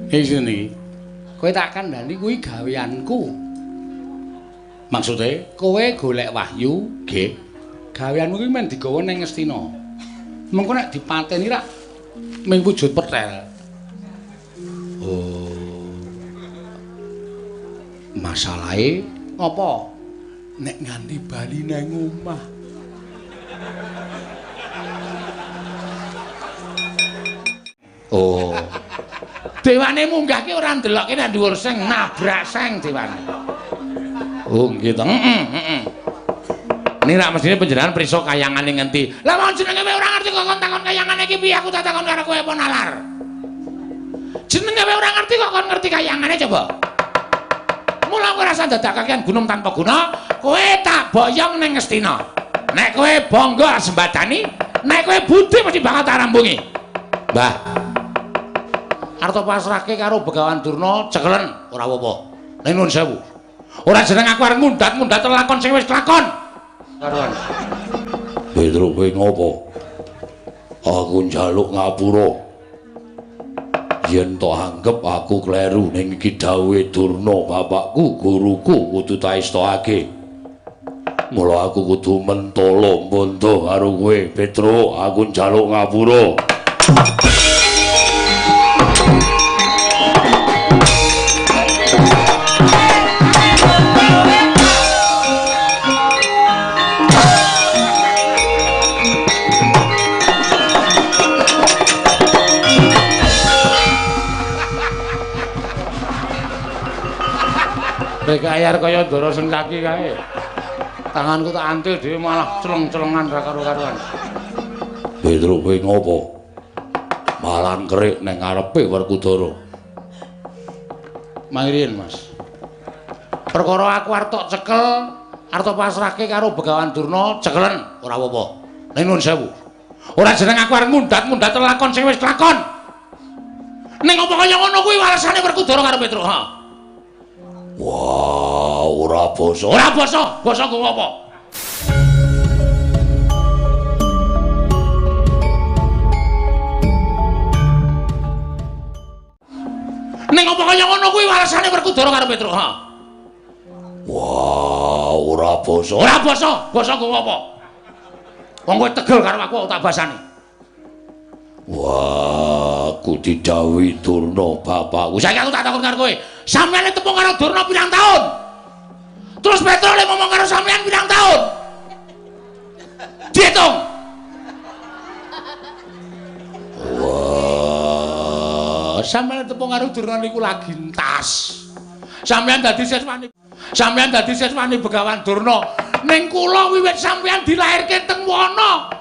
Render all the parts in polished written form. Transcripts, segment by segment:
Iki iki. Kowe tak kandhani kuwi gaweanku. Maksude kowe golek wahyu, nggih. Gaweanmu kuwi men digawa ning Ngastina. Mengko nek dipateni rak ming wujud petel. Oh. Masalahe ngopo? Nek nganti bali nang omah. Oh. Dewane munggah ki ora ndelokke nang dhuwur seng, nabrak seng dewane. Oh, nggih to. Heeh, heeh. Niki rak mestine panjenengan prisa kayangane ngenti. Lah wong jenenge kowe ora ngerti kok kon takon kayangane iki piye, aku tak takon karo kowe apa nalar. Jenenge kowe ora ngerti kok kon ngerti kayangane coba. Mula kowe rasa dadak kakean gunung tanpa guna, kowe tak boyong ning Ngastina. Nek kowe bangga sembadani, nek kowe budi mesti bakal tak rambungi. Mbah. Arta pasrahke karo Begawan Durna cekelen ora apa-apa. Ning nuwun sewu. Ora jeneng aku arep ngundhat-ngundhat lakon sing wis kelakon. Karuan. Petruk kowe ngopo? Aku njaluk ngapura. Yen to anggep aku kleru ning iki dawuhe Durna bapakku, guruku kudu taestokake. Mula aku kudu mentolo mbondo karo kowe, Petruk, aku njaluk ngapura. Rek ayar kaya ndara sengkaki kae. Tanganku tak antil dhewe malah celeng-celengan ra karo-karuan. Petruk kowe ngopo? Malah ngkerik ning ngarepe Werkudara. Mangrin, Mas. Perkara aku arep tok cekel, arep pasrahke karo Begawan Durna cekelen ora apa-apa. Ning nuwun sewu. Ora jeneng aku arep ngundhat-ngundhat lakon sing wis kelakon. Ning apa kaya ngono kuwi walesane Werkudara karo Petruk, ha? Wah, ora basa. Ora basa, basa nggo apa? Ning apa kaya ngono kuwi walesane Werkudara karo Petruk, ha? Wah, ora basa. Ora basa, basa nggo apa? Wong kowe tegel karo aku tak basani. Wah, aku didhawuhi Durna bapakku. Saiki aku tak takon karo kowe. Sampeyan tepung karo Durna pirang taun? Terus Petruk le ngomong karo sampeyan pirang taun? Diitung. Wah, sampeyan tepung karo Durna niku lagi entas. Sampeyan dadi siswane. Sampeyan dadi siswane Begawan Durna. Ning kula wiwit sampeyan dilairke teng wana.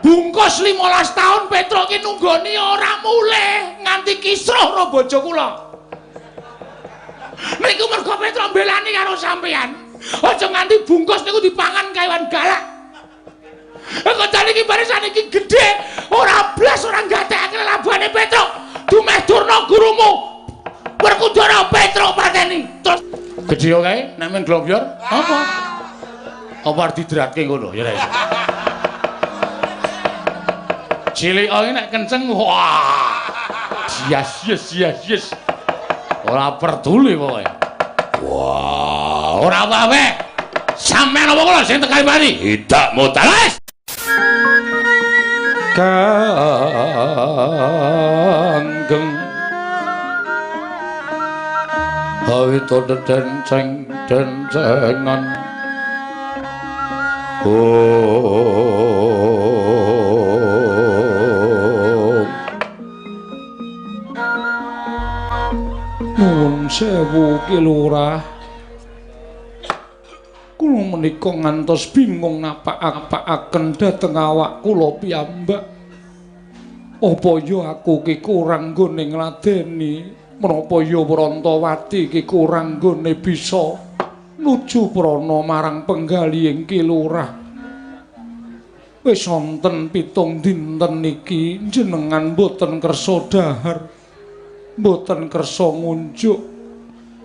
Bungkus 15 tahun Petruk ki nunggoni ora mulih nganti kisruh ro bojo kula. Niku mergo Petruk mbelani karo sampeyan. Aja nganti bungkus niku dipangan kewan galak. Kok jane iki barisan iki gedhe, ora blas ora gatekake lelabuhane Petruk. Dumeh Durna gurumu. Werkudara Petruk pateni. Terus gedhe kae nek men globyor apa? Apa arep didratke ngono ya ra iso. Cilik iki nek kenceng wah. Yes yes yes yes. Ora peduli pokoke. Wah, ora apa-apa. Sampeyan apa kula sing tekan mari? Tidak mutalas. Kanggeng awito denceng dencengan. Oh. Nuwun sewu Ki Lurah. Kula menika ngantos bingung napak-apakaken dhateng awak kula piyambak. Apa ya aku ki kurang nggone ngladeni, menapa ya Prantawati ki kurang nggone bisa nuju prana marang penggalihing Ki Lurah. Wis wonten 7 dinten niki jenengan mboten kersa dhahar, mboten kersa ngunjuk,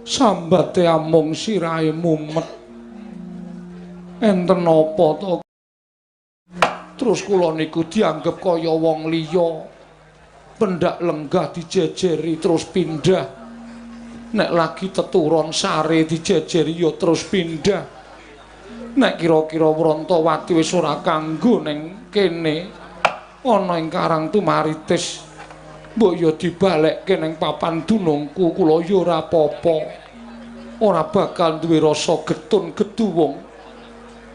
sambate amung sirahe mumet. Enten apa to? Terus kula niku dianggep kaya wong liya. Pendak lenggah dijejeri terus pindah. Nek lagi teturon sare dijejeri ya terus pindah. Nek kira-kira Wrontowati wis ora kanggo ning kene ana ing Karang Tumaritis, mbok ya dibalekke ning papan dunungku, kula ya ora apa-apa. Ora bakal duwe rasa getun geduwung.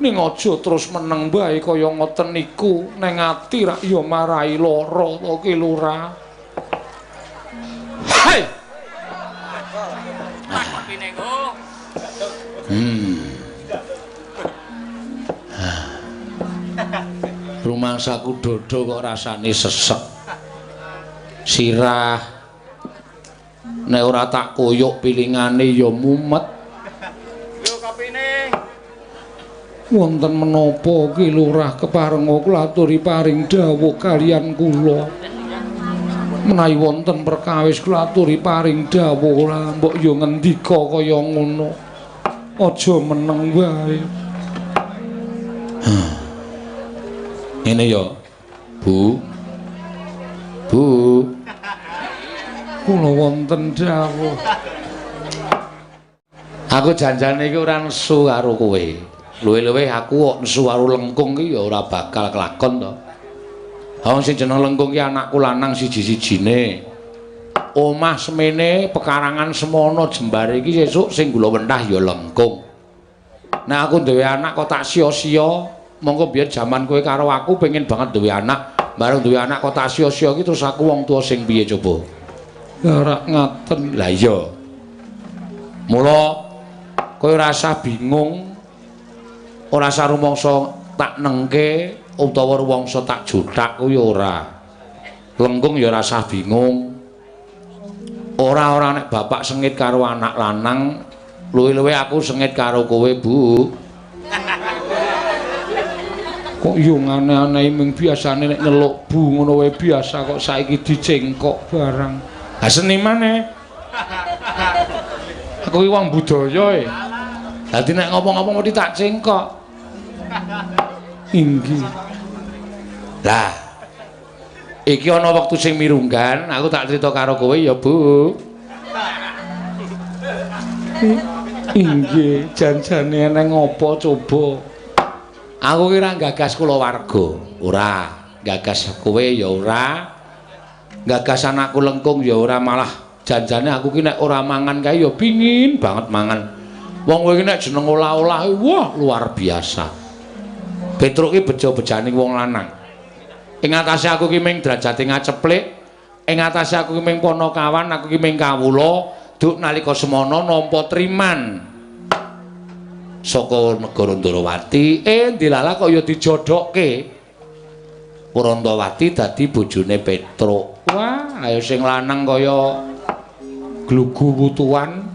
Ning aja terus meneng bae kaya ngoten niku, ning ati rak ya marai lara to Ki Lurah. Hei. Rumangsaku dodo kok rasane sesek. Sirah nek ora tak koyok pilingane ya mumet. Yo kopine. Wonten menapa Ki Lurah keparenga kula aturi paring dawuh kaliyan kula. Menawi wonten perkawis kula aturi paring dawuh, lah mbok ya ngendika kaya ngono. Aja meneng wae. Ngene ya, Bu. Bu. Kula wonten dawuh. Aku janjane iki ora nesu karo kowe. Luwih-luwih aku kok nesu karo Lengkung iki ya ora bakal kelakon to. Wong sing jeneng Lengkung ki anakku lanang siji-sijine. Omah semene pekarangan semono jembare iki sesuk sing gula wentah ya Lengkung. Nek aku duwe anak kok tak sia-sia, mongko biyen jaman kowe karo aku pengen banget duwe anak, bareng duwe anak kok tak sia-sia iki terus aku wong tuwa sing piye coba? Ora ngaten. Lah iya. Mula kowe ora usah bingung, ora usah rumangsa tak nengke utawa rumangsa tak jothak kuwi ora. Lengkung ya ora usah bingung. Ora-ora nek bapak sengit karo anak lanang, luwih-luwih aku sengit karo kowe, Bu. Kok yo aneh-aneh ming biasane nek nyeluk Bu ngono wae biasa kok saiki dicengkok barang. Ha senimane. Aku iki wong budaya e. Dadi nek ngomong-ngomong mesti tak cengkok. Inggih. Lah, iki ana wektu sing mirunggan, aku tak crita karo kowe ya, Bu. Inggih, janjane eneng apa coba? Aku ki ora gagas kulawarga, ora. Gagas kowe ya ora. Gagas anakku Lengkung ya ora, malah janjane aku ki nek ora mangan kae ya pingin banget mangan. Wong kowe ki nek jeneng olah-olah, wah luar biasa. Petruk ki bejo-bejane wong lanang. Ing atase aku ki ming derajate ngaceplik, ing atase aku ki ming panakawan, aku ki ming kawula, duk nalika semono nampa triman saka negara Ndrawati, ndilalah kok ya dijodokke. Wrontowati dadi bojone Petruk. Wah, ayo sing lanang kaya glugu wutuan,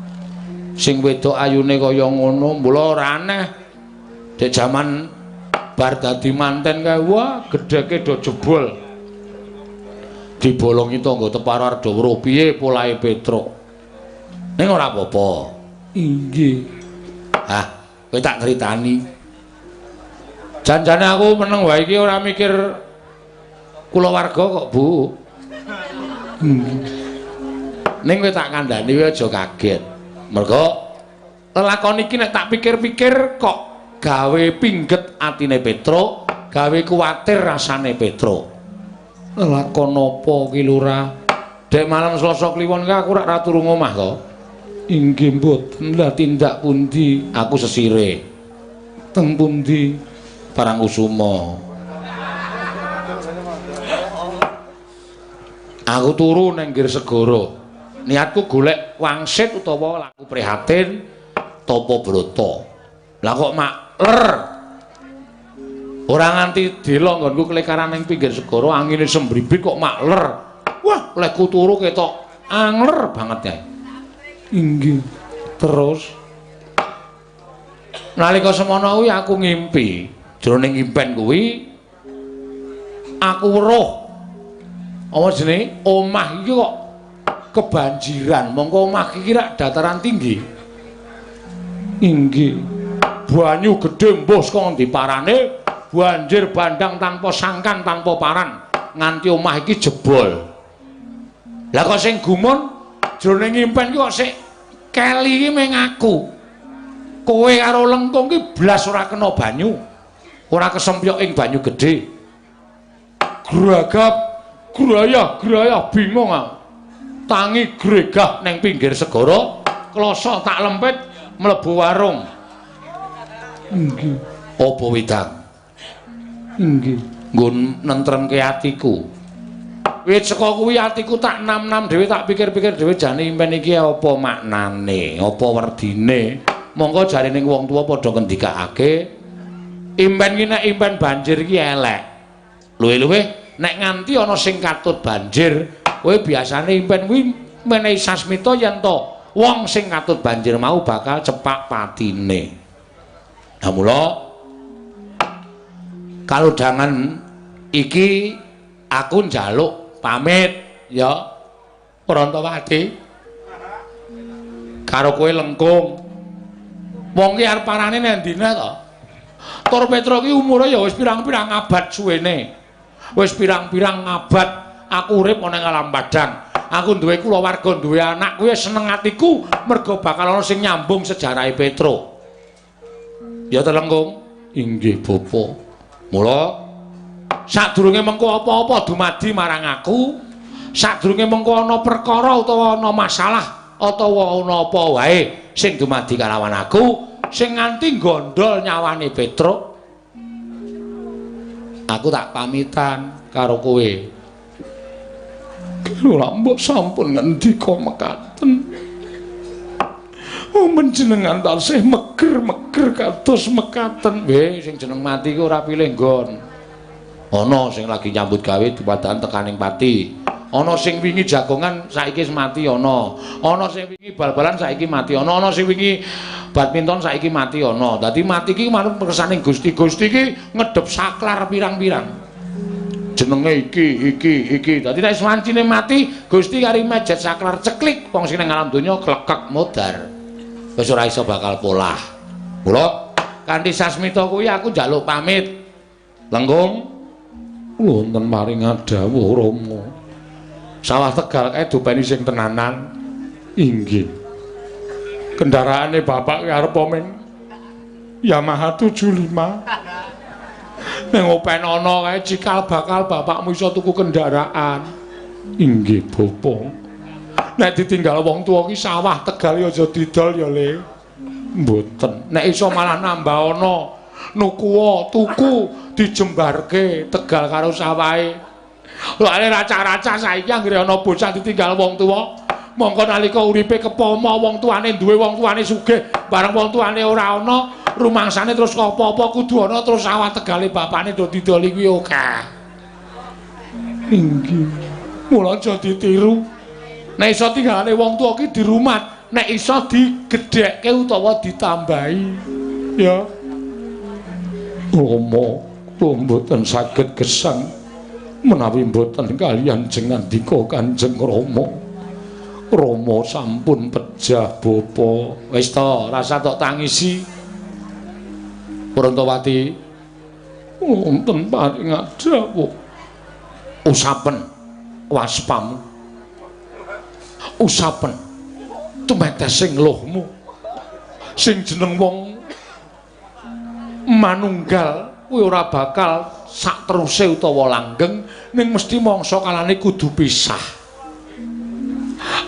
sing wedok ayune kaya ngono, mula ora aneh. Dek jaman bar dadi manten kae, wah, gedheke do jebol. Dibolongi tangga teparo arda weruh piye polahe Petruk. Ning ora apa-apa. Inggih. Hah, kowe tak critani. Janjane aku meneng wae iki ora mikir kulawarga kok, Bu. Ning kowe tak kandhani kowe aja kaget. Mergo lelakon iki nek tak pikir-pikir kok gawe pingget atine Petruk, gawe kuwatir rasane Petruk. Lelakon apa ki, Lurah? Dek malam Selasa Kliwon kae aku rak ra turu ngomah to. Inggih mboten. Lah tindak pundi? Aku sesire. Teng pundi? Parangkusuma. Aku turu nang nggir segara. Niatku golek wangsit utawa laku prihatin tapa brata. Lah kok makler. Ora nganti dela nggonku klekaran ning pinggir segara, angine sembribit kok makler. Wah, lehku turu ketok angler banget ya. Inggih. Terus nalika semono kuwi aku ngimpi. Jroning impen kuwi aku weruh apa jenenge omah iki kok kebanjiran. Mongko omah iki rak dataran tinggi. Inggih. Banyu gedhe mbuh saka ngendi parane, banjir bandang tanpa sangkan tanpa paran nganti omah iki jebol. Lah kok sing gumun jroning impen ki kok sik keli iki mung aku. Kowe karo Lengkung ki blas ora kena banyu. Ora kesempyok ing banyu gedhe. Gragap, grayah-grayah bingung aku. Tangi gregah neng pinggir segara, kloso tak lempit mlebu warung. Inggih. Apa wedang? Inggih. Nggon nentremke atiku. Wit saka kuwi atiku tak nam-nam dhewe, tak pikir-pikir dhewe jane impen iki apa maknane, apa werdine. Mongko jarene wong tuwa padha ngendikake impen ki nek impen banjir ki elek. Luwih-luwih nek nganti ana sing katut banjir, kowe biasane impen kuwi menehi sasmita yen to wong sing katut banjir mau bakal cepak patine. Lah mula kalodhangan iki aku njaluk pamit ya Prantawati karo kowe Lengkung. Wong ki arep parane nang ndine to? Tur Petro ki umure ya wis pirang-pirang abad suwene. Wis pirang-pirang abad aku urip ana ing alam padang. Aku duwe kulawarga, duwe anak, kuwi seneng atiku mergo bakal ana sing nyambung sejarahe Petro. Ya to Lengkung? Inggih Bapak. Mula sadurunge mengko apa-apa dumadi marang aku, sadurunge mengko ana perkara utawa ana masalah utawa ana apa wae sing dumadi kalawan aku, sing nganti gondol nyawane Petro, aku tak pamitan karo kowe. Kula mbok sampun ngendika mekaten. Oh, panjenengan tansih meger-meger kados mekaten. Weh, sing jeneng mati ku ora pilih nggon. Ana sing lagi nyambut gawe dumadakan tekaning pati. Ana sing wingi jagongan saiki wis mati ana. Ana sing wingi bal-balan saiki mati ana. Ana sing wingi badminton saiki mati ana. Dadi mati iki manut kersaning Gusti. Gusti iki ngedhep saklar pirang-pirang. Jenenge iki, iki, iki. Dadi nek wancine mati, Gusti kari mejet saklar ceklik wong sing nang alam donya klekek modar. Wis ora iso bakal polah. Mula kanthi sasmita kuwi aku njaluk pamit. Lengkung, wonten paring dawuh Rama. Sawah Tegal kae dopeni sing tenanan. Inggih. Kendaraane bapak ki arep ming Yamaha 75. Ning open ana kae cikal bakal bapakmu iso tuku kendaraan. Inggih, Bapak. Nek ditinggal wong tuwa ki sawah Tegal ya aja didol ya, Le. Mboten. Nek iso malah nambah ana nukuwa tuku dijembarke Tegal karo sawahe. Lha racah-racah saiki anggere ana bocah ditinggal wong tuwa, mongko nalika uripe kepomo wong tuane duwe, wong tuane sugih, bareng wong tuane ora ana, rumangsane terus apa-apa kudu ana terus sawah Tegale bapane do didoli kuwi akeh. Inggih. Mula aja ditiru. Nek iso tinggalane wong tuwa ki dirumat, nek iso digedhekke utawa ditambahi. Ya. Rama, kula mboten saged gesang menawi mboten kaliyan jengandika Kanjeng Rama. Rama sampun pejah bapa. Wis to, rasa tok tangisi. Prantawati, wonten paring dawuh. Usapen waspamu. Usapen tumetesing luhmu. Sing jeneng wong manunggal kuwi ora bakal sak teruse utawa langgeng, ning mesti mangsa kalane kudu pisah.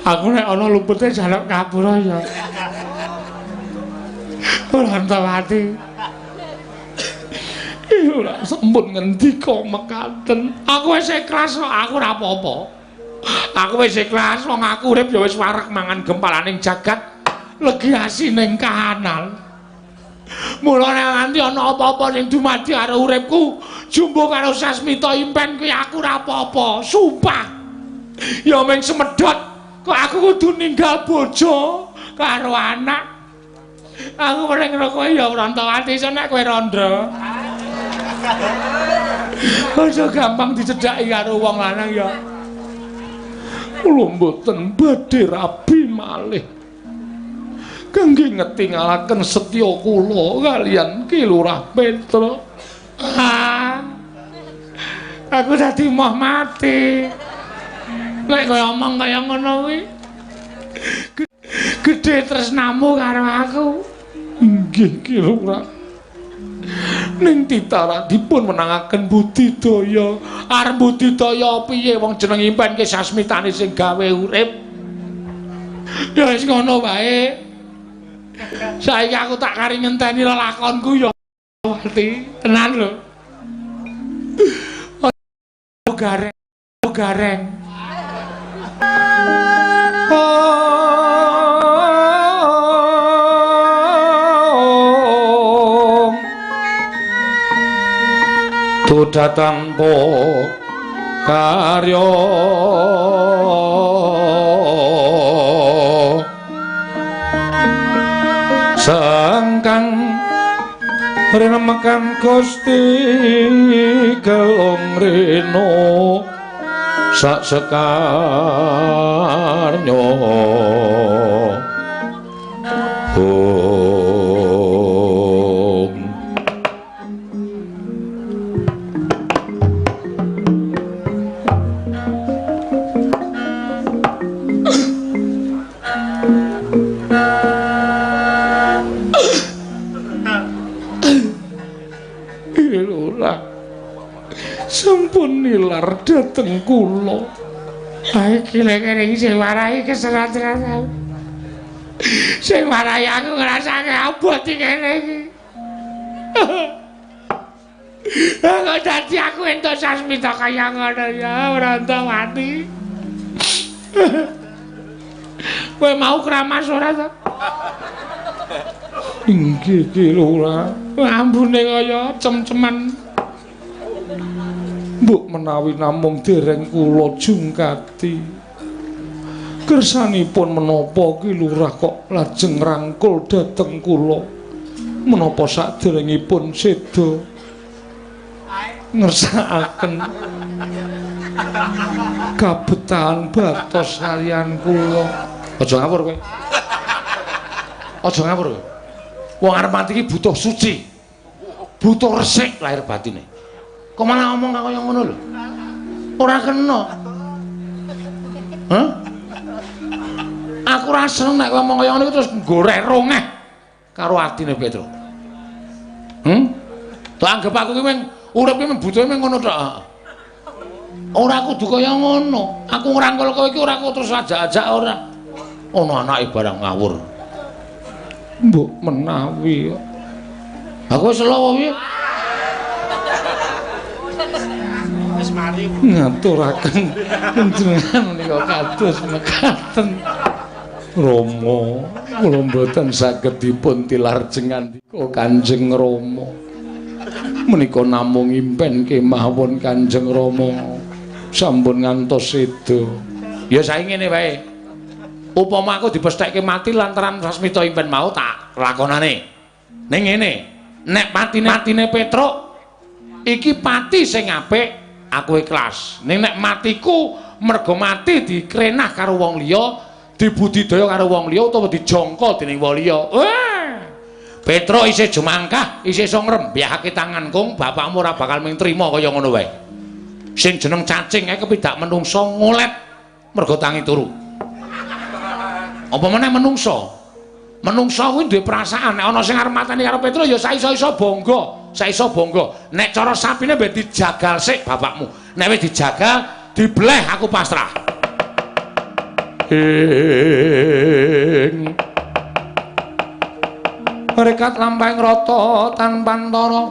Aku nek ana lumpute jaluk ngapura ya. Prantawati. Ora sampun ngendika mekaten. Aku wis ikhlas, aku ora apa-apa. Aku wis ikhlas, wong aku urip ya wis wareg mangan gempalaning jagat, legi asining kahanan. Mula nek nganti ana apa-apa sing dumadi karo uripku, jumbo karo sasmita impen kuwi aku ora apa-apa, sumpah. Ya mung semedhot kok aku kudu ninggal bojo karo anak. Aku paling kowe ya Prantawati, iso nek kowe rondo. Aja gampang dicedhaki karo wong lanang ya. Kula mboten badhe rabi malih. Kangge ngetingalaken setya kula kaliyan Ki Lurah Petro. Ah, aku dadi moh mati. Nek kowe omong kaya ngono kuwi gedhe tresnamu karo aku. Nggih Ki Lurah. Ning titara dipun menangaken budidaya. Arep budidaya piye wong jeneng impen ki sasmitane sing gawe urip. Ya wis ngono wae. Saiki aku tak kari ngenteni lelakonku ya Wati. Tenan lho. Gareng, gareng. Duda tanpa karya sangkang renemekan Gusti gelung reno sak sekarnya. Sampun nilar dhateng kula. Ha iki lek kene iki sing warai keserat-serat. Sing warai aku ngrasake abot iki kene iki. Kok dadi aku entuk sasmita kaya ngono ya, Brantawati. Kowe mau kramas ora to? Inggih Ki Lurah. Ambune kaya cem-ceman. Mbok menawi namung dereng kula jungkati. Kersanipun menapa Ki Lurah kok lajeng rangkul dhateng kula? Menapa saderengipun seda ngersakaken kabetahan batos kaliyan kula? Aja ngawur kowe. Aja ngawur kowe. Wong arep mati iki butuh suci. Butuh resik lahir batine. Kok malah ngomong kaya ngono lho? Ora kena. Hah? Aku ora seneng nek ngomong kaya ngono terus goreh rongeh karo atine Petro. Tak anggap aku ki mung urip ki mung butuhe mung ngono tok. Ora kudu kaya ngono. Aku ngrangkul kowe iki ora kok terus ajak-ajak ora. Ono anake barang ngawur. Mbok menawi. Aku wis selo piye? Ngaturaken panjenengan menika kados mekaten. Rama, kula mboten saged dipun tilar jengandika Kanjeng Rama. Menika namung impen kemawon Kanjeng Rama sampun ngantos seda. Ya saiki ngene wae. Upama aku dipestheke mati lantaran sasmita impen mau tak lakonane. Ning ngene, nek patine Petruk iki pati sing apik, aku ikhlas. Ning nek matiku mergo mati dikrenah karo wong liya, dibudidaya karo wong liya utawa dijangka dening wong liya. Petruk isih jumangkah, isih iso ngrembyahake tangan kung, bapakmu ora bakal mung trima kaya ngono wae. Sing jeneng cacing ae kepidak menungso ngolet mergo tangi turu. Apa meneh menungso? Menungso kuwi duwe perasaan, nek ana sing arep mateni karo Petruk ya saiso-iso bangga, saiso bangga. Nek cara sapine ben dijagal sik bapakmu. Nek wis dijagal, dibleh aku pasrah. Ing rekat lampahing rata tanpa antara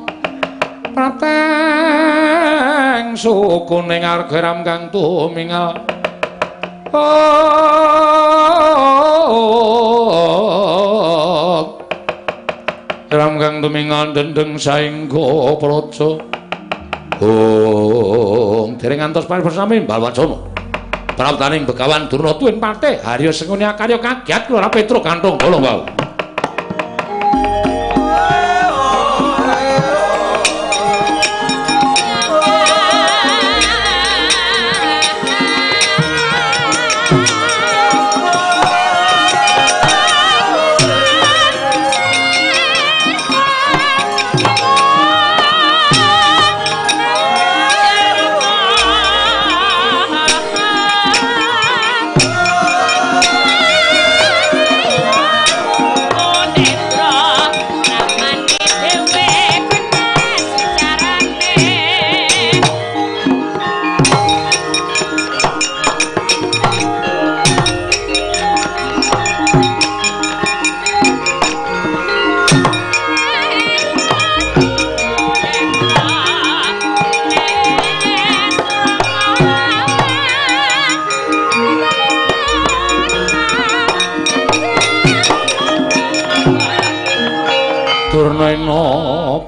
prateng suku ning arga kang tumingal. Ram kang tumingal dendeng saengga praja. Oh, dereng ngantos paribersami Balwacana. Praptaning Begawan Durna tuwin patih Harya Sengkuni akarya kagiat kula Petruk kanthong bolong wau.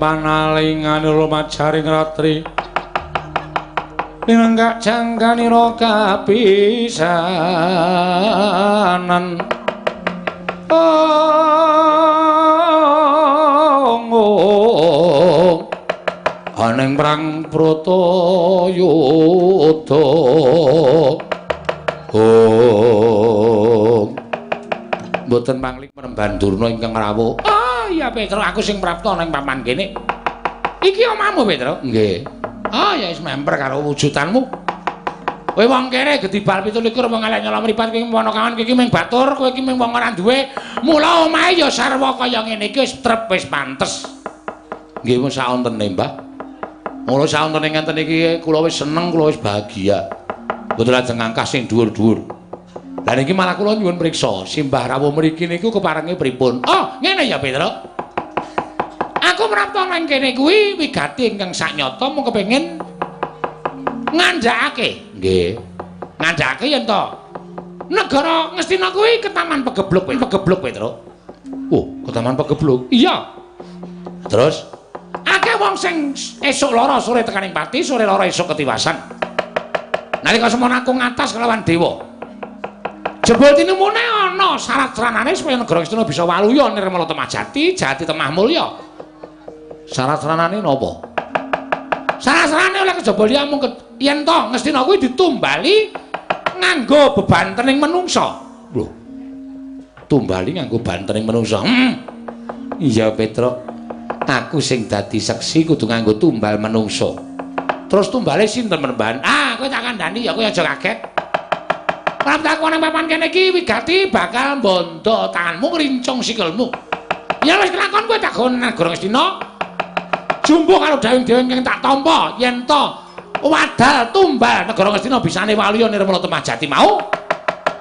Panalingan lumajaring ratri linenggak jangkanira kapisanan. Ong aning perang Bratayuda. Ong mboten manglik Panembahan Durna ingkang rawuh. Oh iya Petro, aku sing prapta nang papan kene. Iki omahmu Petro? Nggih. Oh ya wis memper karo wujudanmu. Kowe wong kere gedibal 27 wong elek nyolong mripat kowe ponokawan kowe iki mung batur, kowe iki mung wong ora duwe. Mula omahe ya sarwa kaya ngene iki wis trep wis pantes. Nggih wis saontene, Mbah. Mula saontene ngenten iki kula wis seneng, kula wis bahagia. Mboten lajeng ngangkah sing dhuwur-dhuwur. Lah niki malah kula nyuwun priksa, simbah rawuh mriki niku keparenge pripun? Oh, ngene ya Petro. Aku prapta nang kene kuwi wigati ingkang saknyata mung kepengin ngandhakake. Nggih. Ngandhakake yen to negara Ngastina kuwi ketaman pegebluk, pegebluk Petro. Oh, ketaman pegebluk. Iya. Terus akeh wong sing esuk lara sore tekaning pati, sore lara esuk ketiwasan. Nalika semono aku ngatas kelawan dewa. Jebul tinemune ana syarat sranane supaya negara Ngastina bisa waluya nirmala temah jati, jati temah mulya. Syarat sranane napa? Syarat sranane oleh kejaba liya mung yen to Ngastina kuwi ditumbali nganggo bebantening menungsa. Lho. Tumbali nganggo bantening menungsa. Iya Petro. Aku sing dadi seksi kudu nganggo tumbal menungsa. Terus tumbale sinten Panembahan? Ah, kowe tak kandhani ya kowe aja kaget. Prapta aku nang papan kene iki wigati bakal mbondo tanganmu ngrincung sikilmu. Ya wis kelakon kowe tak gowo negara Ngastina. Jumbo karo dawing-dawing ingkang tak tampa yen to wadal tumbal negara Ngastina bisane waluya nirmala temah jati mau.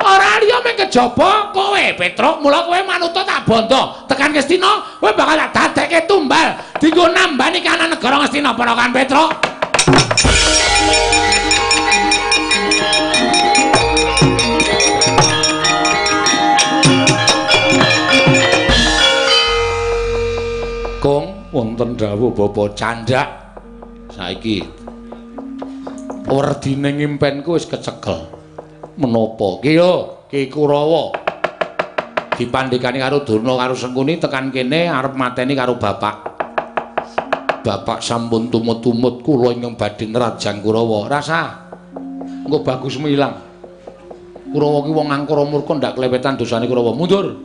Ora liya mung kejaba kowe Petruk, mula kowe manuta tak bondo tekan Ngastina kowe bakal tak dadekke tumbal dienggo nambani kanan negara Ngastina ponakan Petruk. Kong wonten dawuh Bapak candhak saiki werdine ngimpenku wis kecekel. Menapa ki yo Ki Kurawa dipandhikani karo Durna karo Sengkuni tekan kene arep mateni karo bapak. Bapak sampun tumut-tumut kula ingkang badhe nrajang Kurawa. Rasa engko bagusmu ilang. Kurawa ki wong angkara murka ndak klewetan dosane Kurawa. Mundur.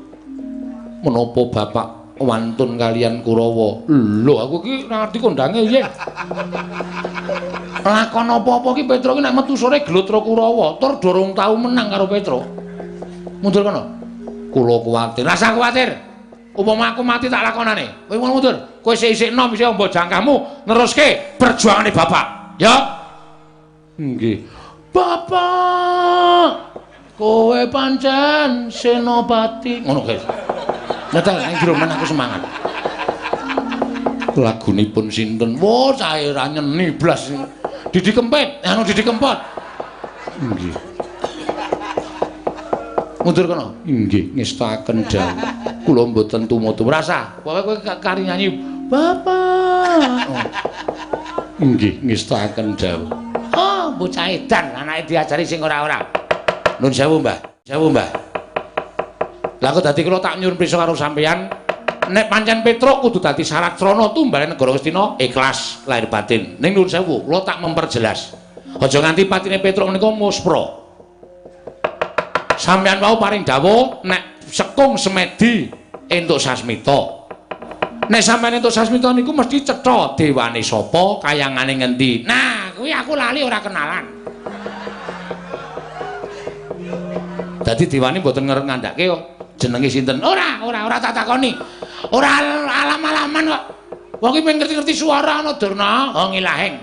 Menapa bapak wantun kalian Kurawa? Lho aku ki ora ngerti kondange piye. Lakon apa-apa ki Petro ki nek metu sore glotra Kurawa, tur durung tau menang karo Petro. Mundur kono. Kula kuwatir. Rasa kuwatir. Upama aku mati tak lakonane. Kowe mundur. Kowe isih-isih enom isih ombo jangkahmu neruske perjuangane bapak. Ya. Nggih. Bapak, kowe pancen senopati. Ngono guys. Nyetel nang jero men aku semangat. Lagunipun sinten? Wah, sae ra nyeni blas. Didi Kempit, anu Didi Kempot. Nggih. Mundur kono. Nggih, ngestakaken dawuh. Kula mboten tumut-tumut. Rasa, pokoke kowe kari nyanyi Bapak. Oh. Nggih, ngestakaken dawuh. Oh, bocah edan anake diajari sing ora-ora. Nun sewu, Mbah. Sewu, Mbah. Lah kok dadi kula tak nyuwun prisa karo sampeyan, nek pancen Petruk kudu dadi syarat srana tumbale negara Ngastina ikhlas lahir batin. Ning nuwun sewu, kula tak memperjelas. Aja nganti patine Petruk menika muspra. Sampeyan wau paring dawuh nek sekung semedi entuk sasmita. Nek sampeyan entuk sasmita niku mesti cetha dewane sapa, kayangane ngendi. Nah, kuwi aku lali ora kenalan. Dadi dewane mboten ngerep ngandhake kok jenenge sinten. Ora, ora, ora tak takoni. Ora alam-alaman kok. Wong iki pengen ngerti-ngerti suara ana Durna, oh ngilahing.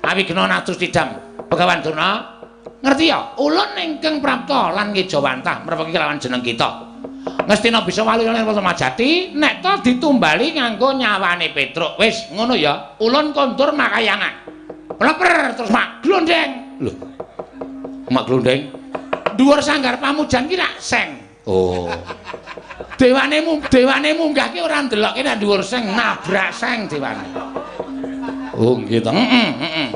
Awigna natus tidam. Begawan Durna, ngerti ya? Ulun ingkang prapta lan ngejawantah mrepeki kelawan jeneng kita. Ngastina bisa waluya lan Majati nek to ditumbali nganggo nyawane Petruk. Wis ngono ya. Ulun kondur makayangan. Pleper terus mak glondeng. Lho. Mak glondeng. Dhuwur sanggar pamujan ki rak seng. Oh. Dewane munggah ki ora ndelokke nang dhuwur seng, nabrak seng dewane. Oh nggih to. Heeh, heeh.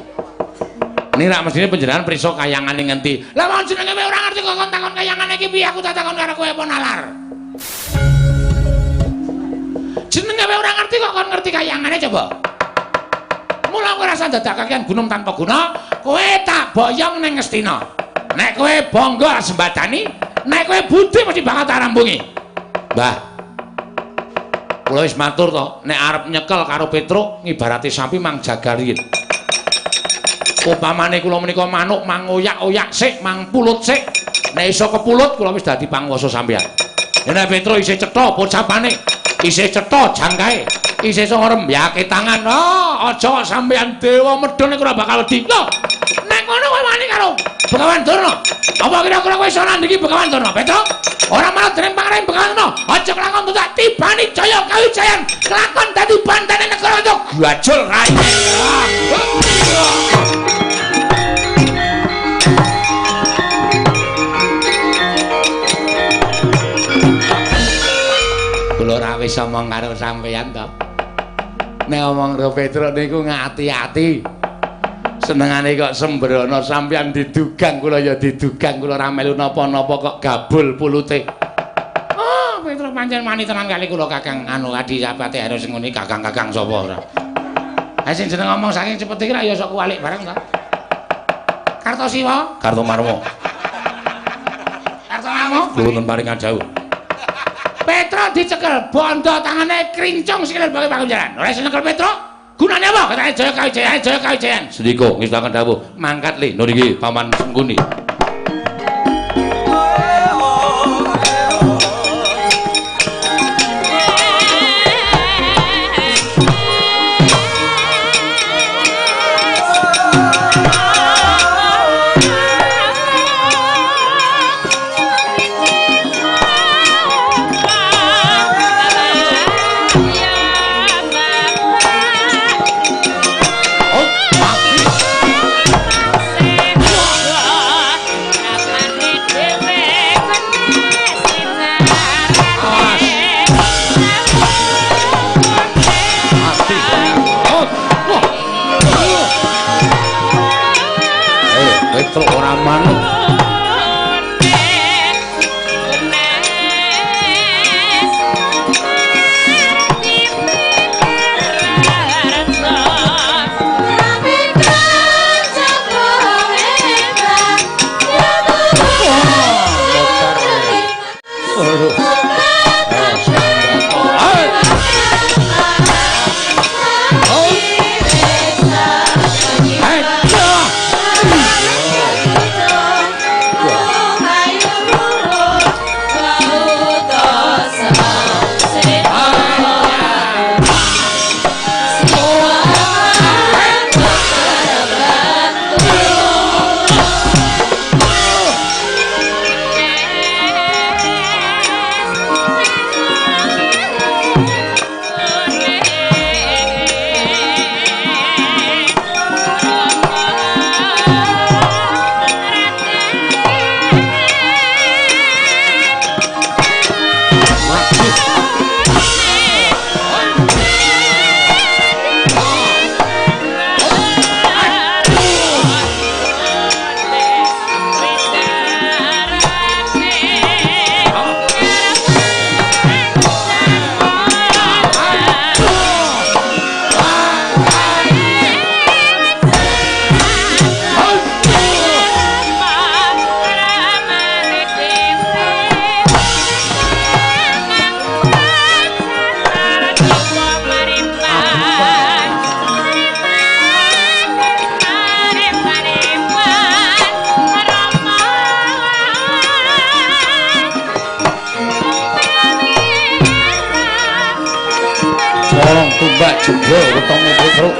Ini rak mestine panjenengan prisa kayangane ngendi? Lah wong jenenge kowe ora ngerti kok kon takon kayangane iki piye, aku tak takon karo kowe apa nalar. Jenenge kowe ora ngerti kok kon ngerti kayangane coba. Mula kowe rasa dadak kakean gunung tanpa guna, kowe tak boyong ning Ngastina. Nek kowe bangga sembadani, nek kowe budi mesti bakal tak rambungi. Mbah. Kula wis matur to, nek arep nyekel karo Petruk ngibarate sapi mang jagal riyin. Upamane kula menika manuk mangoyak-oyak sik, mang pulut sik. Nek iso kepulut kula wis dadi panguwasa sampeyan. Nek Petruk isih cetha pocapane, isih cetha jangkae, isih iso ngrembyake tangan. Oh, aja sampeyan dewa medhun nek ora bakal wedi. Lho, nek ngono kowe wani karo Begawan Durna. Apa kira-kira kowe iso nandingi Begawan Durna, Petruk? Ora malah dening pangeran Begawan Durna. Aja kelakon tutak tibani jaya kawijayan, kelakon dadi bantane negara itu gajul rai. Kula ora wis omong karo sampeyan to. Nek omong karo Petruk niku ngati-ati. Senengane kok sembrono, sampeyan didugang kula ya didugang, kula ora melu napa-napa kok gabul pulute. Oh, Petruk pancen wani tenan kali kula Kakang anu adi sapate harus ngene kakang-kakang sapa ora. Ha sing jeneng ngomong saking cepet iki ra ya sok kuwalik bareng to. Kartosiwa, Kartomarma. Kartomarma, kula paringan jauh. Petruk dicekel bondo tangane krincung sikile bagi pakunjaran. Ora iso nyekel Petruk. Gunane apa? Katane jaya kawijayan, jaya kawijayan. Sendika ngestaken dawuh, mangkat le niki paman Sengkuni. Petruk ora manut. Tumbak jebol wetenge Petruk.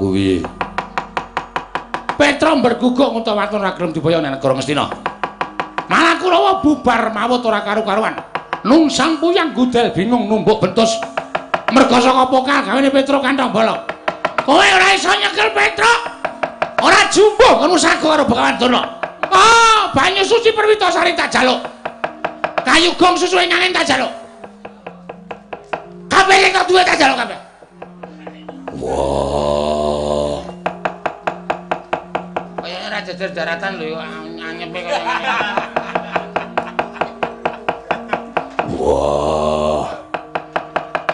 bapakku piye? Petro mberguguk nguta watun ora gelem diboyong nang negara Ngastina. Malah Kurawa bubar mawut ora karu-karuan. Nungsang puyang gudel bingung numbuk bentus. Merga saka pokal gawene Petro kantong bolong. Kowe ora iso nyekel Petro. Ora jumbuh ngono sago karo Begawan Durna. Oh, banyu suci Perwitasari tak jaluk. Kayu gong susu ing angin tak jaluk. Kabeh sing tak duwe tak jaluk kabeh. Wah. Kayane ra jejer daratan lho anyepe kaya ngene. Wah.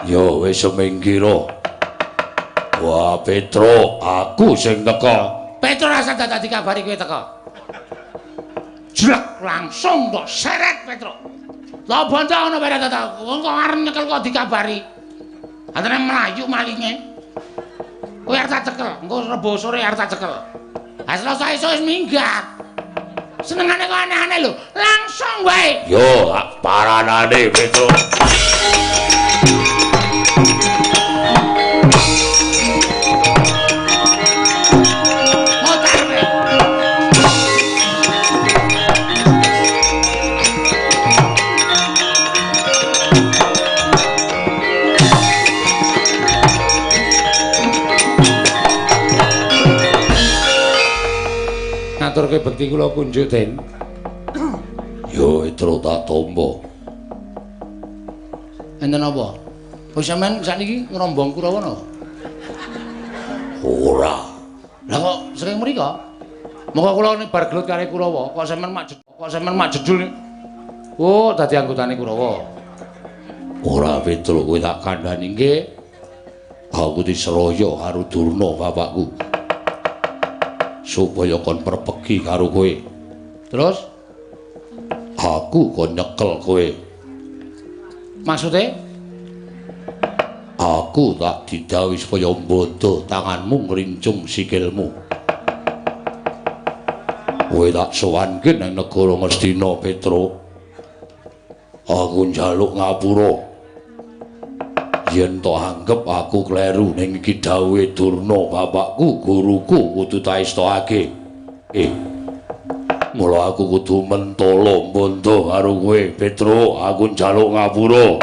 Yo wis minggiro. Wah, Petro, aku sing teka. Petro rasa dadak dikabari kowe teka. Jlek langsung tok seret Petro. Lha bondo ngono bae ta. Wong kok arep nyekel kok dikabari. Antene mlayu malinge. Kowe arep tak cekel, engko rebo sore arep tak cekel. Ha selasa esuk wis minggat. Senengane kok aneh-aneh lho. Langsung wae. Yo, tak paranane Petro. Ngaturke bekti kula kunjuk, Den. Yo, Petro tak tampa. Enten apa? Wis sampean sakniki ngrombong Kurawa napa? Ora. Lah kok sering mriko? Monggo kula nek bar gelut karo Kurawa, kok sampean mak kok sampean mak jedul. Oh, dadi anggotane Kurawa. Ora, Petro, kowe tak kandhani nggih. Aku diseroyo karo Durna bapakku. Supaya kon perpegi karo kowe. Terus aku kon nyekel kowe. Maksude? Aku tak didhawuhi supaya mbondo tanganmu ngrincung sikilmu. Kowe tak sowanke nang negara Ngastina, Petro. Aku njaluk ngapura. Yen tok anggep aku kleru ning iki dawuhe Durna bapakku, guruku kudu taestokake. Mula aku kudu mentolo mbondo karo kowe, Petro. Aku njaluk ngapura.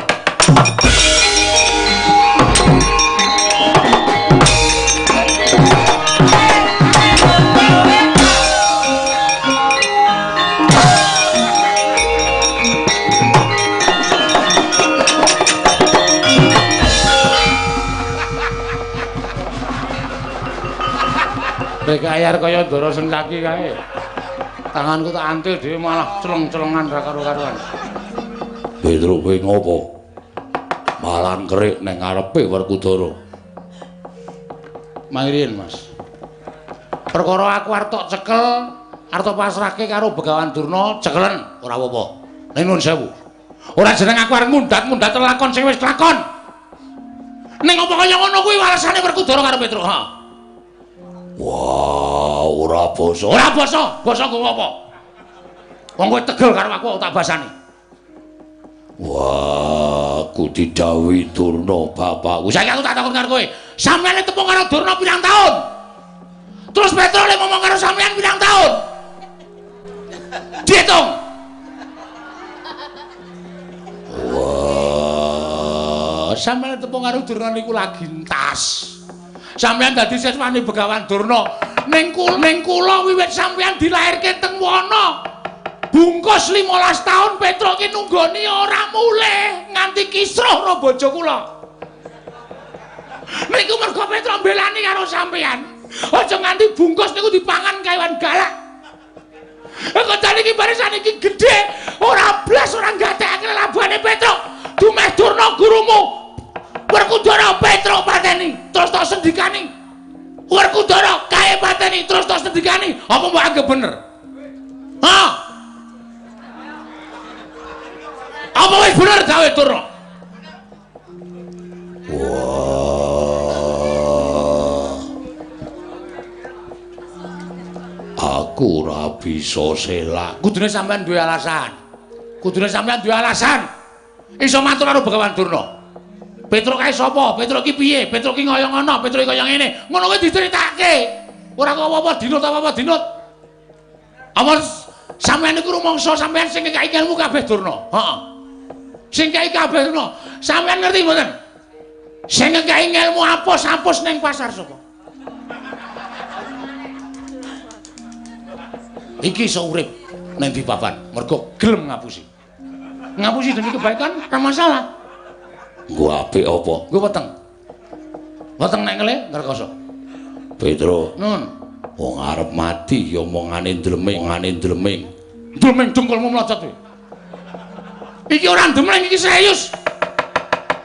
Rek ayar kaya ndara sengkaki kae. Tanganku tak antil dhewe malah celeng-celengan ra karo-karuan. Petro kowe ngopo? Malah ngkerik nang ngarepe Werkudara. Mangrin, Mas. Perkara aku arep tok cekel, arep tok pasrahke karo Begawan Durna, cekelen ora apa-apa. Ning nuwun sewu. Ora jeneng aku arep mundhat-mundhat lakon sing wis kelakon. Ning apa kaya ngono kuwi walesane Werkudara karo Petro, ha? Wah, ora basa. Ora basa, basa nggo apa? Wong kowe tegel karo aku tak basani. Wah, aku didhawuhi Durna bapakku. Saiki aku tak takon karo kowe. Sampeyan tepung karo Durna pirang taun? Terus Petro le ngomong karo sampeyan pirang taun? Diitung. Wah, sampeyan tepung karo Durna niku lagi entas. Sampeyan dadi siswane Begawan Durna. Ning kula wiwit sampeyan dilairke teng wana. Bungkus 15 taun Petro ki nunggoni ora mulih nganti kisruh karo bojo kula. Niku mergo Petro mbelani karo sampeyan. Aja nganti bungkus niku dipangan kewan galak. Kok jane iki barisan iki gedhe, ora blas ora gatekake labuhane Petro. Dumeh Durna gurumu. Werkudara Petro pateni, terus tok sendikani. Werkudara kae pateni, terus tok sendikani. Apa mbok anggap bener? Hah? Apa wis bener gawe Durna? Wah. Aku ora bisa selak. Kudune sampean duwe alasan. Kudune sampean duwe alasan. Iso matur karo Begawan Durna. Petruk kae sapa? Petruk ki piye? Petruk ki kaya ngono, Petruk kaya ngene. Ngono kuwi diceritake. Ora kok apa-apa dinut apa-apa dinut. Apa sampeyan niku rumangsa sampeyan sing ngekeki ilmu kabeh Durna? Heeh. Sing kei kabeh Durna. Sampeyan ngerti mboten? Sing ngekeki ilmu apus-apus ning pasar sapa? Iki iso urip ning di papan mergo gelem ngapusi. Ngapusi demi kebaikan ora masalah. Nggo apik apa? Nggo weteng. Weteng nek ngele ngrekoso. Petro. Nun. Wong arep mati ya omongane ndleming, omongane ndleming. Ndleming dengkulmu mlocot kowe. Iki ora ndemling, iki serius.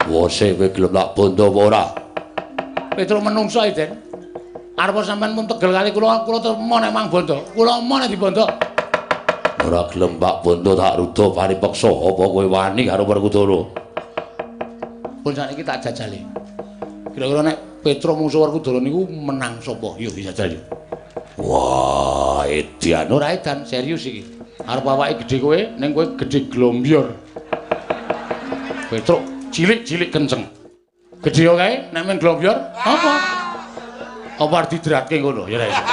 Wose kowe gelem tak bondo apa ora? Petro menungso iki, Den. Arep sampean pun tegel kali kula, kula tremo nek mang bondo. Kula emo nek dibondo. Ora gelem Pak Bondo tak ruda paripeksa apa kowe wani karo Werkudara? Pun sakniki tak jajali. Kira-kira nek Petro mungsuh Werkudara niku menang sapa? Yo dijajal yo. Wah, edan ora edan, serius iki. Arep awake gedhe kowe, ning kowe gedhe glombior. Petro cilik-cilik kenceng. Gedhe yo kae nek men glombior apa? Apa arep didratke ngono? Ya ora iso.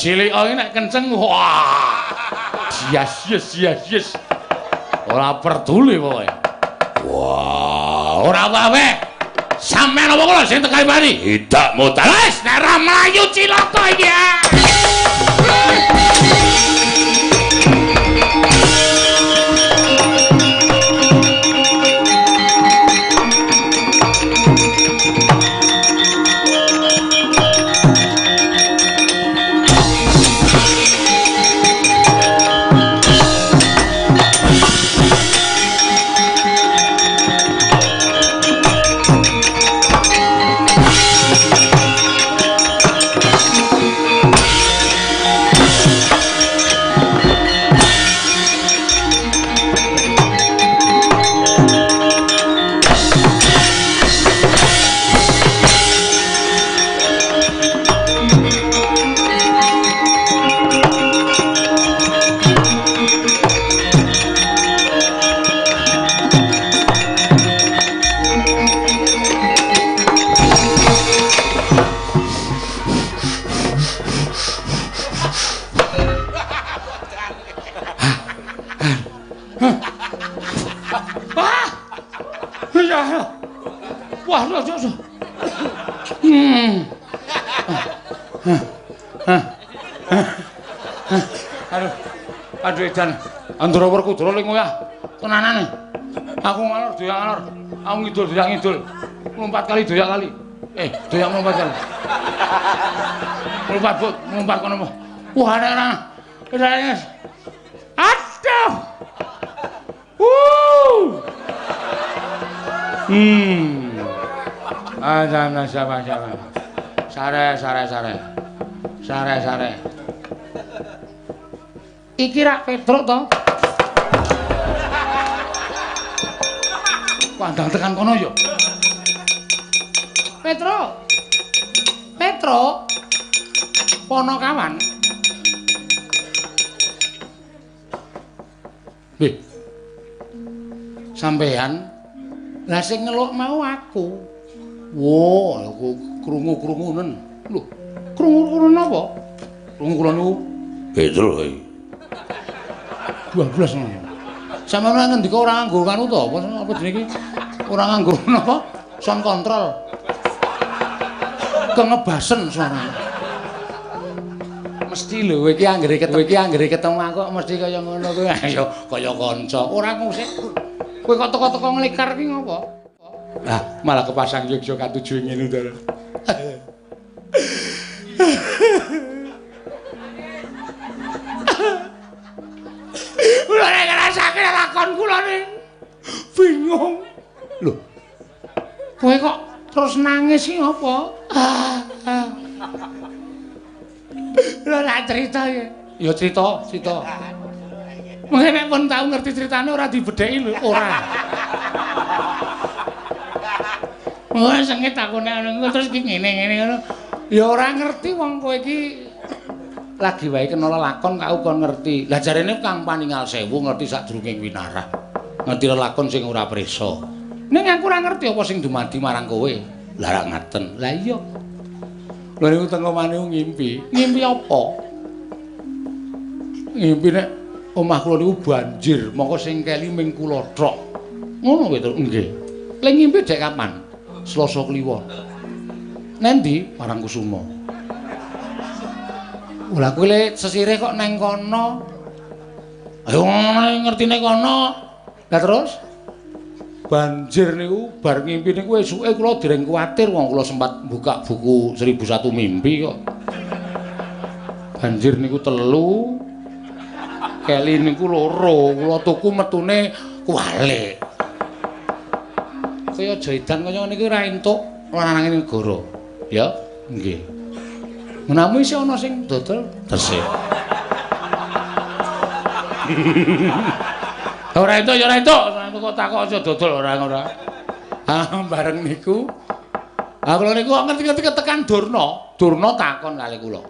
Cilik ae nek kenceng wah. Yes yes yes yes. Ora peduli pokoke. Wah, ora apa-apa. Sampeyan apa kula sing tekai mari? Tidak mutar. Wis nek ora mlayu cilaka iki ya. Aduh, aduh edan. Andra Werkudara ling ngoyah. Tenanane. Aku ngalor doyak ngalor. Aku ngidul doyak ngidul. Mlumpat kali doyak kali. Doyak mlumpat kali. Mlumpat bot, mlumpat kono. Wah, ana ora. Aduh. Sama sama sama. Sare sare sare. Sare sare. Iki rak Petruk to? Pandang tekan kono ya. Petruk. Petruk. Ponokawan. Nggih. Sampeyan lah sing ngeluk mau aku. Wah, aku krungu-krungunen. Lho, krungu-krungunen apa? Krungu kula niku Petruk iki. 12 ngono. Sampeyan ngendika ora nganggo kanu to? Apa apa jenenge iki? Ora nganggo napa? Sound control. Kengebasen suarane. Mesti lho kowe iki anggere ketemu iki anggere ketemu aku mesti kaya ngono kuwi. Ayo kaya kanca. Ora ngusik. Kowe kok teko-teko nglikar ki ngopo? Lah, malah kepasang yogya katuju ngene to. Kula nek ngrasake lakon kula ning bingung. Lho. Kowe kok terus nangis ki ngopo? Lho lak cerita ya. Ya cerita, cerita. Mungkin nek pun tau ngerti ceritane ora dibedheki lho, ora. Wah, sengit aku nek ngono terus ki ngene-ngene ngono. Ya ora ngerti wong kowe iki lagi wae kena lelakon kau kon ngerti. Lah jarene Kang Paningal Sewu ngerti sadurunge winarah. Ngerti lelakon sing ora prisa. Ning aku ora ngerti apa sing dumadi marang kowe. Lah rak ngaten. Lah iya. Lha niku teng omah niku ngimpi. Ngimpi apa? Ngimpi nek omah kula niku banjir, mongko sing keli ming kula tok. Ngono Petruk? Nggih. Lha ngimpi dek kapan? Selasa Kliwon. Nendi? Parangkusumo. Lah kowe le sesire kok neng kono. Ayo ngertine kono. Lah terus banjir niku bar ngimpi niku esuke kula dereng kuwatir wong kula sempat buka buku 1001 mimpi kok. Banjir niku 3, keli niku 2, kula tuku metune kuwalik. Kaya jaidan kaya ngene iki ora entuk lanange negara. Ya, nggih. Menawi isih ana sing dodol tesih. Ora entuk ya ora entuk, kok takok aja dodol ora ora. Ah bareng niku. Ah kula niku kok ngerti-ngerti ketekan Durna. Durna takon kali kula.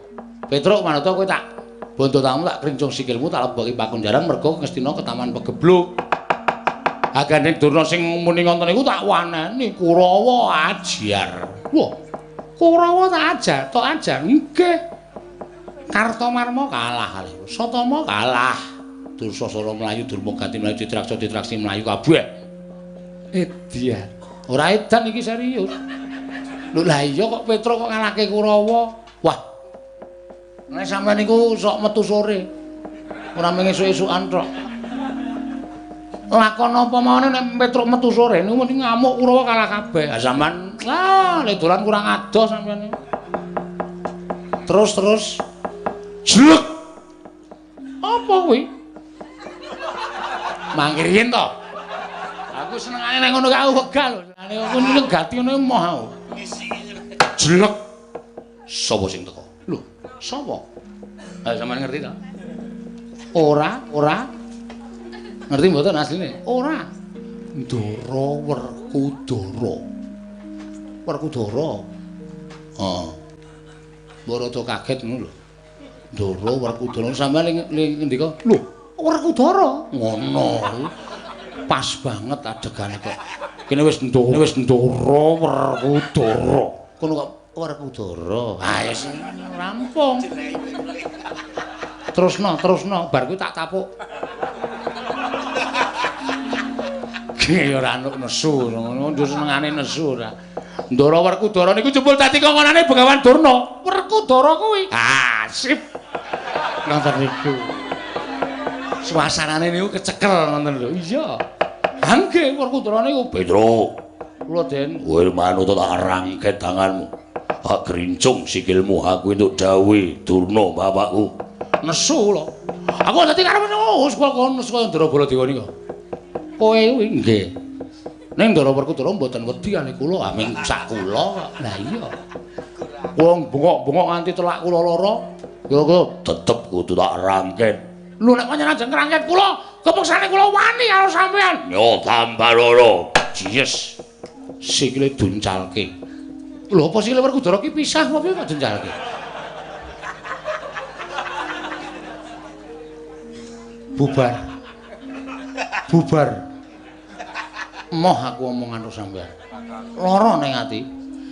Petruk manut kowe tak bondo tamu tak krincung sikilmu tak leboki pakunjaran mergo Ngastina ketaman pegebluk. Ah gandeng Durna sing muni ngoten niku tak waneni Kurawa ajar. Wah. Kurawa tak ajar, tok ajar. Nggih. Kartomarma kalah kali. Satama kalah. Dursasana mlayu, Durmagati mlayu, Citraksa Citraksi mlayu kabeh. Edian. Ora edan iki serius. Lho lah iya kok Petruk kok ngalahke Kurawa. Wah. Nek sampean niku sok metu sore. Ora mung esuk-esukan tok. Lakon apa mawon nek Petruk metu sore niku mesti ngamuk Kurawa kalah kabeh. Ha sampean lah lek dolan kurang adoh sampean niku. Terus jlek. Apa kuwi? Mangkir yen to. Aku senengane nek ngono kae aku wegah lho. Senengane ngono gati ngono emoh aku. Jlek. Sapa sing teko? Lho, sapa? Ha sampean ngerti ta? Ora, ora. Ngerti mboten asline? Ora. Ndara Werkudara. Werkudara. Heeh. Mbok rada kaget ngono lho. Ndara Werkudara sampean ngendika, lho, Werkudara. Ngono. Pas banget adegane kok. Kene wis ndara, wis Ndara Werkudara. Kono kok Werkudara. Ha wis rampung. Terusno, terusno, bar kuwi tak tapuk. Ya ora anuk nesu, ngono senengane nesu ora. Ndara Werkudara niku jebul dadi kongkonane Begawan Durna. Werkudara kuwi. Ah, sip. Nonton niku. Suasanane niku kecekel ngoten lho. Iya. Ha nggih Werkudara niku Petruk. Kula Den. Kowe manut tak rangket tanganmu. Hak grincung sikilmu aku entuk dawuhe Durna bapakku. Nesu kula. Aku dadi karep wis kula nesu kaya Ndara Baladewa niku. Kowe kuwi nggih. Ning Ndara Werkudara mboten wedi kali kula, aming sak kula kok. Lah iya. Kula bengok-bengok nganti telak kula lara. Kira-kira tetep kudu tak rangket. Lho nek pancen ajeng ngrangket kula, kepeksane kula wani karo sampean. Yo tambah loro. Yes. Sikile duncalke. Lho apa sikile Werkudara ki pisah apa piye kok duncalke? Bubar. Bubar. Emoh aku omongan karo sampean. Lara ning ati.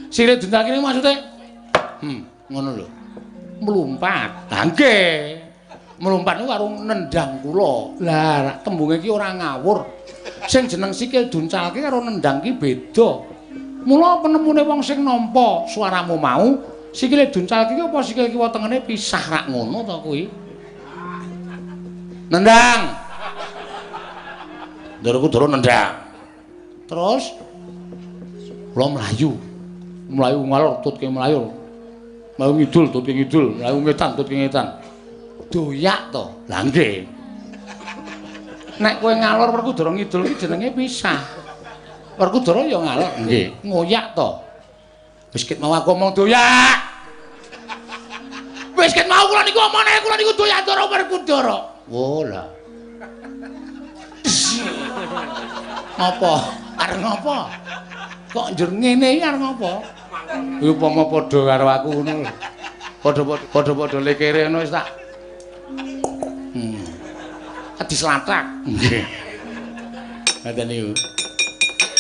Sikile duncalke niku maksude ngono lho. Mlumpat. Lah nggih. Mlumpat niku karo nendang kula. Lah tembunge iki ora ngawur. Sing jeneng sikil duncalke karo nendang ki beda. Mula penemune wong sing nampa suaramu mau, sikile duncalke ki apa sikil kiwa tengene pisah rak ngono to kuwi? Nendang. Ndara Kudara nendang. Terus kula mlayu. Mlayu ngalor tutke mlayu. Mlayu ngidul tutke ngidul, mlayu ngetan tutke ngetan. Doyak to. Lah nggih. Nek kowe ngalor Werkudara ngidul ki jenenge pisah. Werkudara ya ngalor nggih, ngoyak to. Wis ket mau aku omong doyak. Wis ket mau kula niku omongane kula niku doyak Ndara Werkudara. Wo lah. Ngopo? Arep ngopo? Kok njur ngene iki arep ngopo? Kuwi upama padha karo aku ngono lho. Padha-padha lekere ngono wis tak. Dislatak. Nggih. Ngoten niku.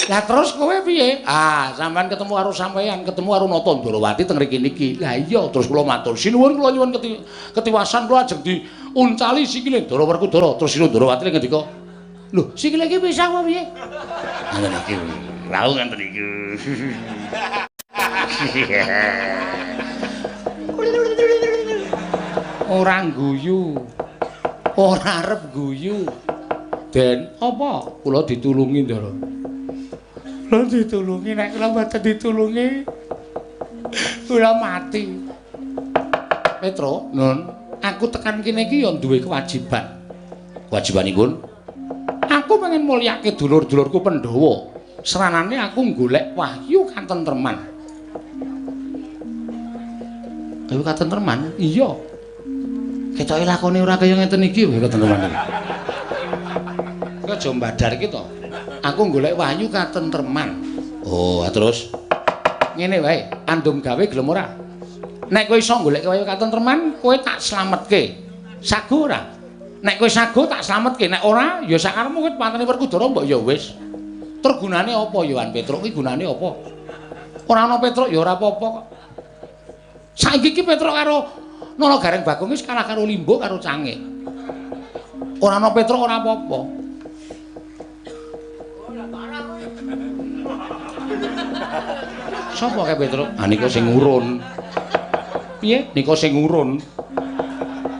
Lah terus kowe piye? Ah, sampean ketemu karo sampean, ketemu karo Nata Ndorowati teng mriki niki. Lah iya, terus kula matur sinuwun, kula nyuwun ketiwasan kula ajeng diuncali sikile Ndara Werkudara. Terus Sira Ndorowati ngendika, "Lho, sikile iki pisah apa piye?" Ngoten iki. Rawuh ngoten iki. Ora guyu. Ora arep guyu. Den, apa? Kula ditulungi, Ndara. Kula ditulungi, nek kula mboten ditulungi kula mati. Petro, Nun, aku tekan kene iki ya duwe kewajiban. Kewajibanipun? Aku pengen mulyake dulur-dulurku Pandhawa. Seranane aku golek wahyu katentreman. Wahyu katentreman? Iya. Ketoke lakone ora kaya ngeten iki wahyu katentreman iki. Kok aja mbadar iki to. Aku golek wahyu katentreman. Oh, terus ngene wae, andum gawe gelem ora? Nek kowe iso golek wahyu katentreman, kowe tak slametke. Sago ora? Nek kowe sago tak slametke, nek ora ya sakarepmu kowe pateni Werkudara mbok ya wis. Tur gunane apa ya Wan Petruk iki gunane apa? Ora ana Petruk ya ora apa-apa kok. Saiki iki Petruk karo Nala Gareng Bagong wis kalah karo Limbo karo Cangik. Ora ana Petruk ora apa-apa. Sapa kae Petruk? Ah nika sing urun. Piye? Nika sing urun.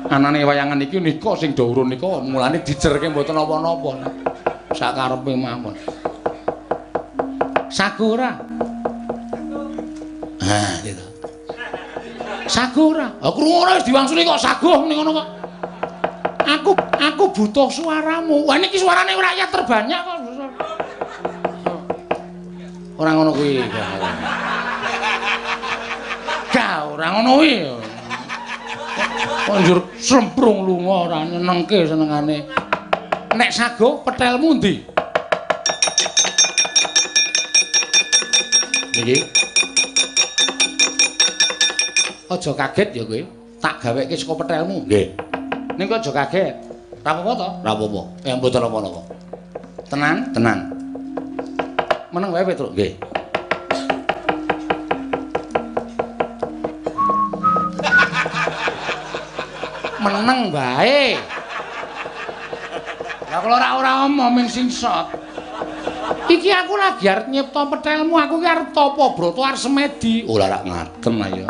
Anane wayangan iki nika sing do urun nika mulane dijerke mboten napa-napa. Sakarepe mawon. Sago ora? Ah, gitu. Sago ora? Ah krungu ora wis diwangsuli kok sago ning ngono kok. Aku butuh suaramu. Wah niki suarane rakyat terbanyak kok. Ora ngono kuwi. Gak ora ngono kuwi. Kok njur slemprung lunga ora nyenengke senengane. Nek sago petelmu ndi? Niki. Aja kaget ya kowe. Tak gaweke saka petelmu. Nggih. Ning kok aja kaget. Ora apa-apa to? Ora apa-apa. Eh mboten napa-napa. Tenan, tenan. Meneng wae Petruk. Nggih. Meneng wae. Lah kula ora omong ming singsot. Iki aku lagi arep nyipta petelmu, aku ki arep tapa brata arep semedi. Oh lah rak ngaten ayo.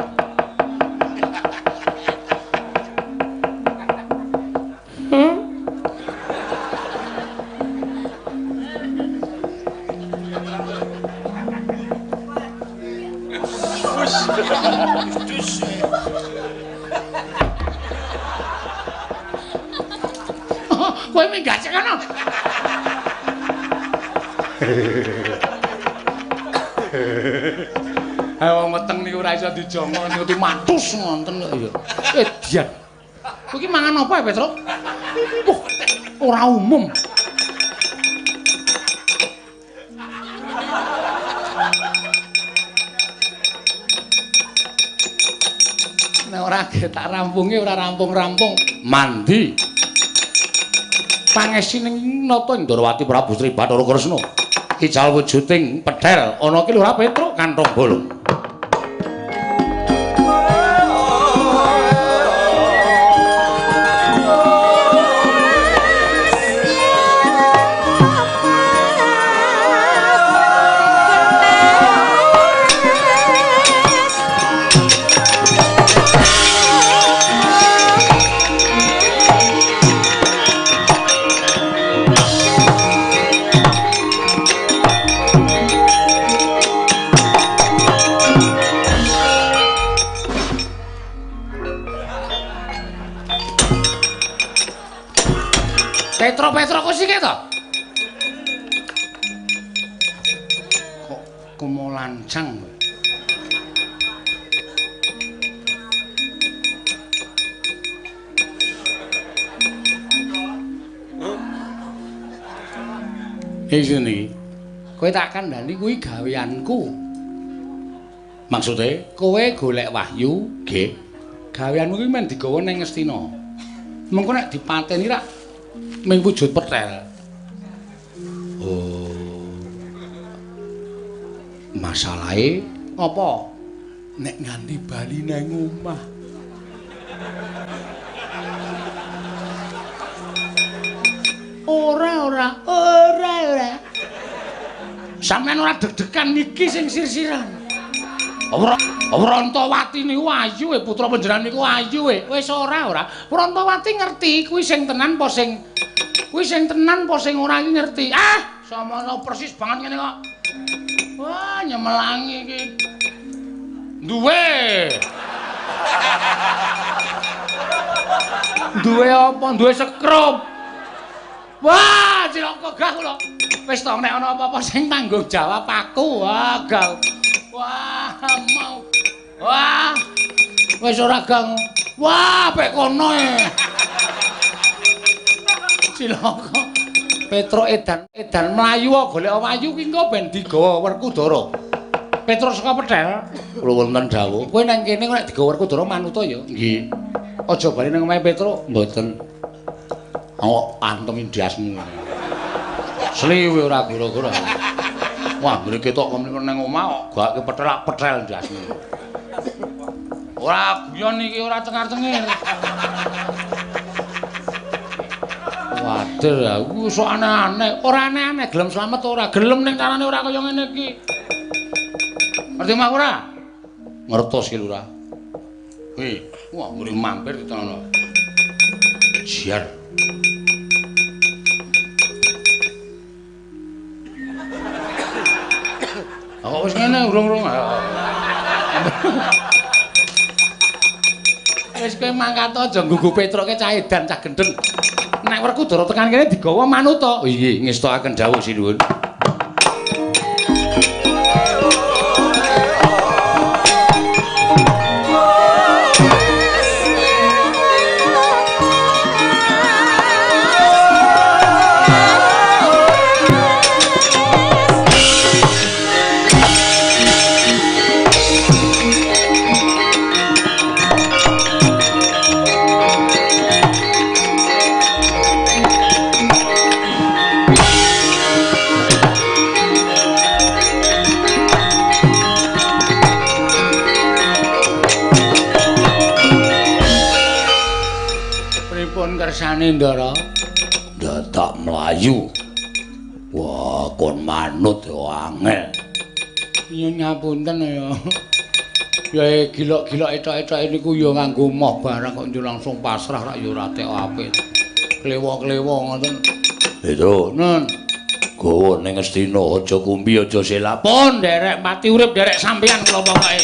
Kowe minggah sik kono. Ha wong weteng niku ora iso dijongkok niku matus ngonten kok ya. Edian. Kowe iki mangan apa ya, Petruk? Wah, ora umum. Nek ora tak rampungi ora rampung-rampung. Mandi. Pangesi ning Nata Ndorowati Prabu Sri Bathara Kresna. Ical wujuding pedhel ana ki Lurah Petruk kantong bolong. Petro-petro kok sik to? Kok kumolancang kowe. Iki niki. Kowe tak kandhani kuwi gaweanku. Maksude kowe golek wahyu, nggih. Gaweanmu kuwi men digawa ning Ngastina. Mengko nek dipateni rak ming wujud petel. Oh, Masalahe ngopo? Nek nganti bali nang omah. Ora ora ora ora. Sampeyan ora deg-degan niki sing sir-siran. Wrontowati niku ayu e, putra panjenengan niku ayu e. Wis ora ora. Wrontowati ngerti kuwi sing tenan apa sing kuwi sing tenan apa sing ora iki ngerti. Ah, samono persis banget ngene kok. Wah, nyemelangi iki. Duwe. Duwe apa? Duwe sekrup. Wah, cilaka gah kula. Wis to nek ana apa-apa sing tanggung jawab aku. Wah, gah. Wah, mau. Wah. Wis ora gang. Wah, pek kono e. Cilaka. Petruk edan edan mlayu golek wayu ki engko ben digawa Werkudara. Petruk saka Pethel, kula wonten dawuh. Kowe nang kene nek digawa Werkudara manut ya? Nggih. Aja bali nang omahe Petruk, mboten. Awak antem ndasmu. Sliwe ora gara-gara. Wah, ngene ketok kemene nang omah kok gak petelak-petel ndasmu. Ora guyon iki, ora cengar-cengir. Waduh, aku sok aneh-aneh. Ora aneh-aneh, gelem slamet ora? Gelem ning carane ora kaya ngene iki. Ngerti mah ora? Ngertos ki Lurah. Hei, wah ngene mampir ditono. Jiar. Kok wis ngene urung-urung. Wis kowe mangkat aja nggugu Petroke cah edan cah gendeng. Nek Werkudara tekan kene digawa manut to. Nggih, ngestokaken dawuh sinuwun. Kersane Ndara? Dadak mlayu. Wah, kon manut ya angel. Nyuwun ngapunten ya. Ya gilok-gilok etok-etoke niku ya nganggo moh barang kok njur langsung pasrah rak ya ora tek apik. Klewo-klewo ngoten. Petro, Nun. Gawa ning Astina aja kumbi aja selap. Pun nderek mati urip nderek sampeyan kula pokoke.